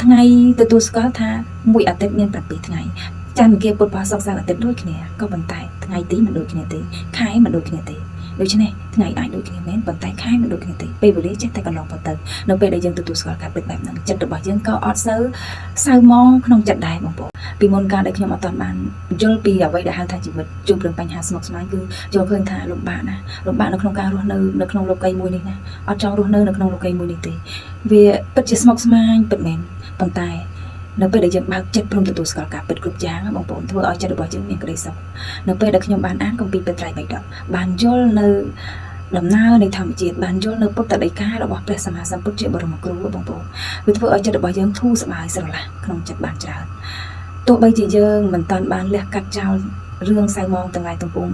ថ្ងៃទទួលស្គាល់ថាមួយអាទិត្យមាន7ថ្ងៃចន្ទអង្គារពុធព្រហសុក្រសៅរ៍អាទិត្យដូចគ្នាក៏ប៉ុន្តែថ្ងៃទីមិនដូចគ្នាទេខែមិនដូចគ្នាទេដូច្នេះថ្ងៃអាចដូចគ្នាមែនប៉ុន្តែខែមិនដូចគ្នាទេពេលវេលាចេះតែកន្លងផុតទៅនៅពេលដែលយើងទទួលស្គាល់ការពិតបែបហ្នឹងចិត្តរបស់យើងក៏អត់សូវសៅមងក្នុងចិត្តដែរបងប្អូនពីមុនកាលដែលខ្ញុំអត់ទាន់បានយល់ពីអ្វីដែលហៅថាជីវិតជួបរឿងបញ្ហាស្មុគស្មាញគឺយល់ឃើញថាលំបាកណាស់លំបាកនៅក្នុងការរស់នៅនៅក្នុងលោកីមួយនេះណាអត់ចង់រស់នៅនៅក្នុងលោកីមួយនេះទេវាពិតជាស្មុគស្មាញពិតមែនប៉ុន្តែនៅពេលដែលយើងបើកចិត្តព្រមទទួលស្គាល់ការពិតគ្រប់យ៉ាងបងប្អូនធ្វើឲ្យចិត្តរបស់យើងមានក្តីសុខនៅពេលដែលខ្ញុំបានអានគម្ពីរព្រះត្រៃបិដកបានយល់នៅដំណើរនៃធម្មជាតិបានយល់នៅពុទ្ធដីការបស់ព្រះសម្មាសម្ពុទ្ធជាបរមគ្រូបងប្អូនវាធ្វើឲ្យចិត្តរបស់យើងធូរស្បើយស្រឡះក្នុងចិត្តបានច្រើនទោះបីជាយើងមិនតាន់បានលះកាត់ចោលរឿងសៅមងទាំងឡាយទាំងពួង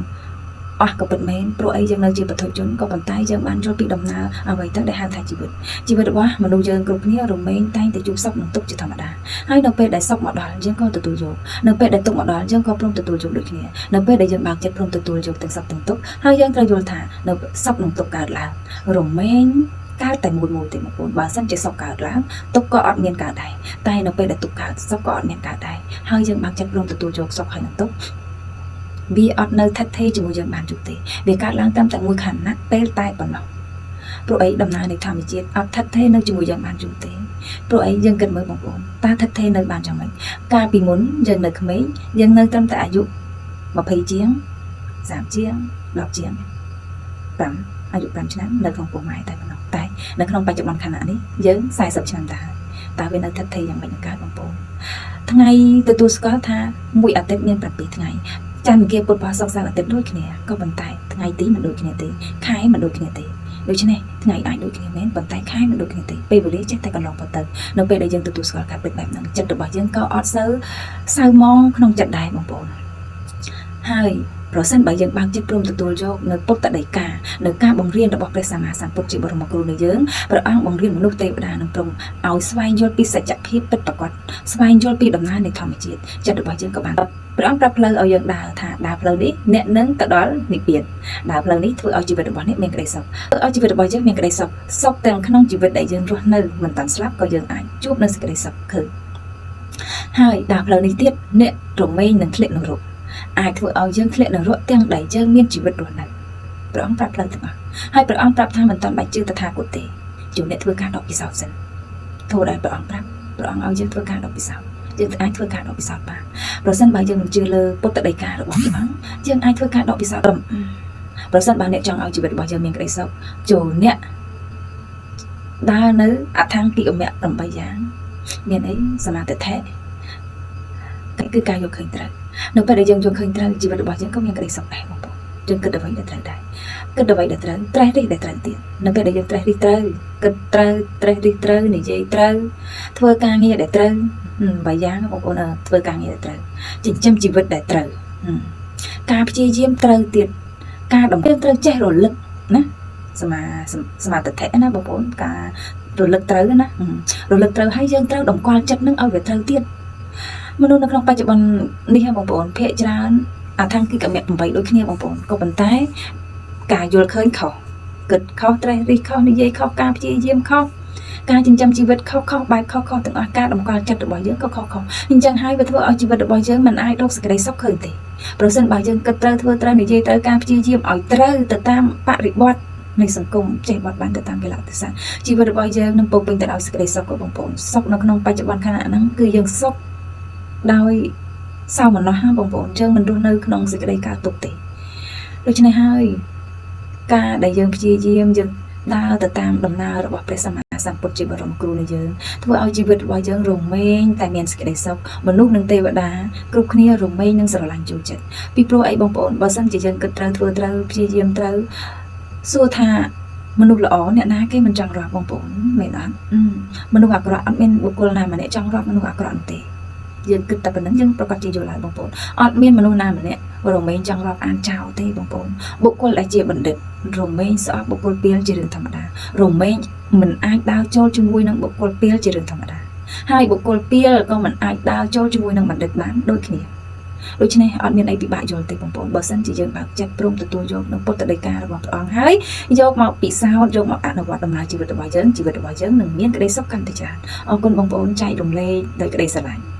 អស់ក៏ពិតមែនព្រោះអីយើងនៅជាពុទ្ធជនក៏ប៉ុន្តែយើងបានយល់ពីដំណើរអ្វីទៅដែលហៅថាជីវិតជីវិតរបស់មនុស្សយើងគ្រប់គ្នារមែងតែងតែជួបសុខនិងទុក្ខជាធម្មតាហើយនៅពេលដែលសុខមកដល់យើងក៏ទទួលយកនៅពេលដែលទុក្ខមកដល់យើងក៏ព្រមទទួលយកដូចគ្នានៅពេលដែលយើងបើកចិត្តព្រមទទួលយកទាំងសុខទាំងទុក្ខហើយយើងត្រូវយល់ថានៅសុខនិងទុក្ខកើតឡើងរមែងកើតតែមួយមួយទេបងប្អូនបើសិនជាសុខកើតឡើងទុក្ខក៏អត់មានកើតដែរតែនៅពេលដែលទុក្ខកើតសុខក៏អត់មានកើតដែរហើយយើងបើកចិត្តព្រមទទួលយកសុខហើយនឹងទុក្ខវាអត់នៅថិតថេរជាមួយយើងបានយូរទេវាកើតឡើងតាមតែមួយខណៈពេលតែប៉ុណ្ណោះព្រោះអីដំណើរនៃធម្មជាតិអត់ថិតថេរនៅជាមួយយើងបានយូរទេព្រោះអីយើងគិតមើលបងប្អូនតើថិតថេរនៅបានយ៉ាងម៉េចកាលពីមុនយើងនៅក្មេងយើងនៅត្រឹមតែអាយុ20ជាង30ជាង10ជាង5អាយុ5ឆ្នាំនៅក្នុងពោះម៉ែតែប៉ុណ្ណោះតែនៅក្នុងបច្ចុប្បន្នខណៈនេះយើង40ឆ្នាំទៅហើយតើវានៅថិតថេរយ៉ាងម៉េចនឹងកើតបងប្អូនថ្ងៃទទួលស្គាល់ថាមួយអាទិត្យមាន7ថ្ងៃចន្ទអង្គារពុធព្រហសុក្រសៅរ៍អាទិត្យដូចគ្នាក៏ប៉ុន្តែថ្ងៃទីមិនដូចគ្នាទេខែមិនដូចគ្នាទេដូច្នេះថ្ងៃអាចដូចគ្នាមែនប៉ុន្តែខែមិនដូចគ្នាទេពេលវេលាចេះតែកន្លងផុតទៅនៅពេលដែលយើងទទួលស្គាល់ការពិតបែបហ្នឹងចិត្តរបស់យើងក៏អត់សូវសៅមងក្នុងចិត្តដែរបងប្អូនហើយប្រសិនបើយើងបើកចិត្តព្រមទទួលយកនៅពុទ្ធដីកានៅការបង្រៀនរបស់ព្រះសម្មាសម្ពុទ្ធជាបរមគ្រូនៃយើងព្រះអង្គបង្រៀនមនុស្សទេវតានិងព្រហ្មឲ្យស្វែងយល់ពីសច្ចភាពពិតប្រាកដស្វែងយល់ពីដំណើរនៃធម្មជាតិចិត្តរបស់យើងក៏បានព្រះអង្គប្រាប់ផ្លូវឲ្យយើងដើរថាដើរផ្លូវនេះអ្នកនឹងទៅដល់និព្វានដើរផ្លូវនេះធ្វើឲ្យជីវិតរបស់អ្នកមានក្តីសុខធ្វើឲ្យជីវិតរបស់យើងមានក្តីសុខសុខទាំងក្នុងជីវិតដែលយើងរស់នៅមិនតាន់ស្លាប់ក៏យើងអាចជួបនៅសេចក្តីសុខឃើញហើយដើរផ្លូវនេះទៀតអ្នករមែងនឹងធ្លាក់នរកអាចធ្វើឲ្យយើងធ្លាក់នរកទាំងដែលយើងមានជីវិតរស់នៅព្រះអង្គប្រាប់ផ្លូវទាំងអស់ហើយព្រះអង្គប្រាប់ថាមិនតាន់បាច់ជឿតថាគតទេជួអ្នកធ្វើការដកពិសោធន៍សិនធូរដែលព្រះអង្គប្រាប់ព្រះអង្គឲ្យយើងធ្វើការដកពិសោធន៍យើងអាចធ្វើការដកពិសោធន៍បានប្រសិនបើយើងមិនជឿលើពុទ្ធដីការបស់ព្រះអង្គយើងអាចធ្វើការដកពិសោធន៍ប្រសិនបើអ្នកចង់ឲ្យជីវិតរបស់យើងមានក្តីសុខចូលអ្នកដើរនៅអដ្ឋង្គិកមគ្គ8យ៉ាងមានអីសមាទិដ្ឋិគឺការយកឃើញត្រូវនៅពេលដែលយើងយកឃើញត្រូវជីវិតរបស់យើងក៏មានក្តីសុខដែរបងប្អូនយើងគិតអ្វីដែលត្រូវដែរគិតអ្វីដែលត្រូវត្រេះរិះដែលត្រូវទៀតនៅពេលដែលយើងត្រេះរិះត្រូវគិតត្រូវត្រេះរិះត្រូវនិយាយត្រូវធ្វើការងារដែលត្រូវបើយ៉ាងបងប្អូនធ្វើការងារដែលត្រូវចិញ្ចឹមជីវិតដែលត្រូវការព្យាយាមត្រូវទៀតការដំយើងត្រូវចេះរលឹកណាសមាសមាទិដ្ឋិណាបងប្អូនការរលឹកត្រូវណារលឹកត្រូវហើយយើងត្រូវតម្កល់ចិត្តនឹងឲ្យវាត្រូវទៀតមនុស្សនៅក្នុងបច្ចុប្បន្ននេះបងប្អូនភាគច្រើនអាថាងគឺកម្មៈ8ដូចគ្នាបងប្អូនក៏ប៉ុន្តែការយល់ឃើញខុសគិតខុសត្រេះរិះខុសនិយាយខុសការព្យាយាមខុសការចិញ្ចឹមជីវិតខុសខុសបែបខុសខុសទាំងអស់ការតម្កល់ចិត្តរបស់យើងក៏ខុសខុសអញ្ចឹងហើយវាធ្វើឲ្យជីវិតរបស់យើងមិនអាចរកសេចក្តីសុខឃើញទេប្រសិនបើយើងគិតត្រូវធ្វើត្រូវនិយាយត្រូវការព្យាយាមឲ្យត្រូវទៅតាមបរិបទនៃសង្គមចេះបត់បានទៅតាមកលៈទេសៈជីវិតរបស់យើងនឹងពោពេញទៅដោយសេចក្តីសុខបងប្អូនសុខនៅក្នុងបច្ចុប្បន្នខណៈហ្នឹងគឺយើងសុខដោយសោមនស្សបងប្អូនយើងមិនរស់នៅក្នុងសេចក្តីកើតទុក្ខទេដូច្នេះហើយការដែលយើងព្យាយាមយើងដើរទៅតាមដំណើររបស់ព្រះសម្មាសម្ពុទ្ធជាបរមគ្រូនៃយើងធ្វើឲ្យជីវិតរបស់យើងរមែងតែមានសេចក្តីសុខមនុស្សនិងទេវតាគ្រប់គ្នារមែងនិងស្រឡាញ់ចូលចិត្តពីព្រោះអីបងប្អូនបើសិនជាយើងគិតត្រូវធ្វើត្រូវព្យាយាមត្រូវសួរថាមនុស្សល្អអ្នកណាគេមិនចង់រាប់បងប្អូនមែនអត់មនុស្សអាក្រក់អត់មានបុគ្គលណាម្នាក់ចង់រាប់មនុស្សអាក្រក់នោះទេយើងគិតតែប៉ុណ្្នឹងយើងប្រកាសជាយល់ហើយបងប្អូនអត់មានមនុស្សណាម្នាក់រមែងចង់រាប់អានចោលទេបងប្អូនបុគ្គលដែលជាបណ្ឌិតរមែងស្អប់បុគ្គលពីលជារឿងធម្មតារមែងមិនអាចដើរចូលជាមួយនឹងបុគ្គលពីលជារឿងធម្មតាហើយបុគ្គលពីលក៏មិនអាចដើរចូលជាមួយនឹងបណ្ឌិតបានដូចគ្នា ដូច្នេះអត់មានអីពិបាកយល់ទេបងប្អូនបើសិនជាយើងបើកចិត្តព្រមទទួលយកនៅពុទ្ធដីការបស់ព្រះអង្គហើយយកមកពិសោធន៍យកមកអនុវត្តដំណើរជីវិតរបស់យើងជីវិតរបស់យើងនឹងមានក្តីសុខកាន់តែច្រើនអរគុណបងប្អូនចែករំលែកដោយក្តីស្រឡាញ់។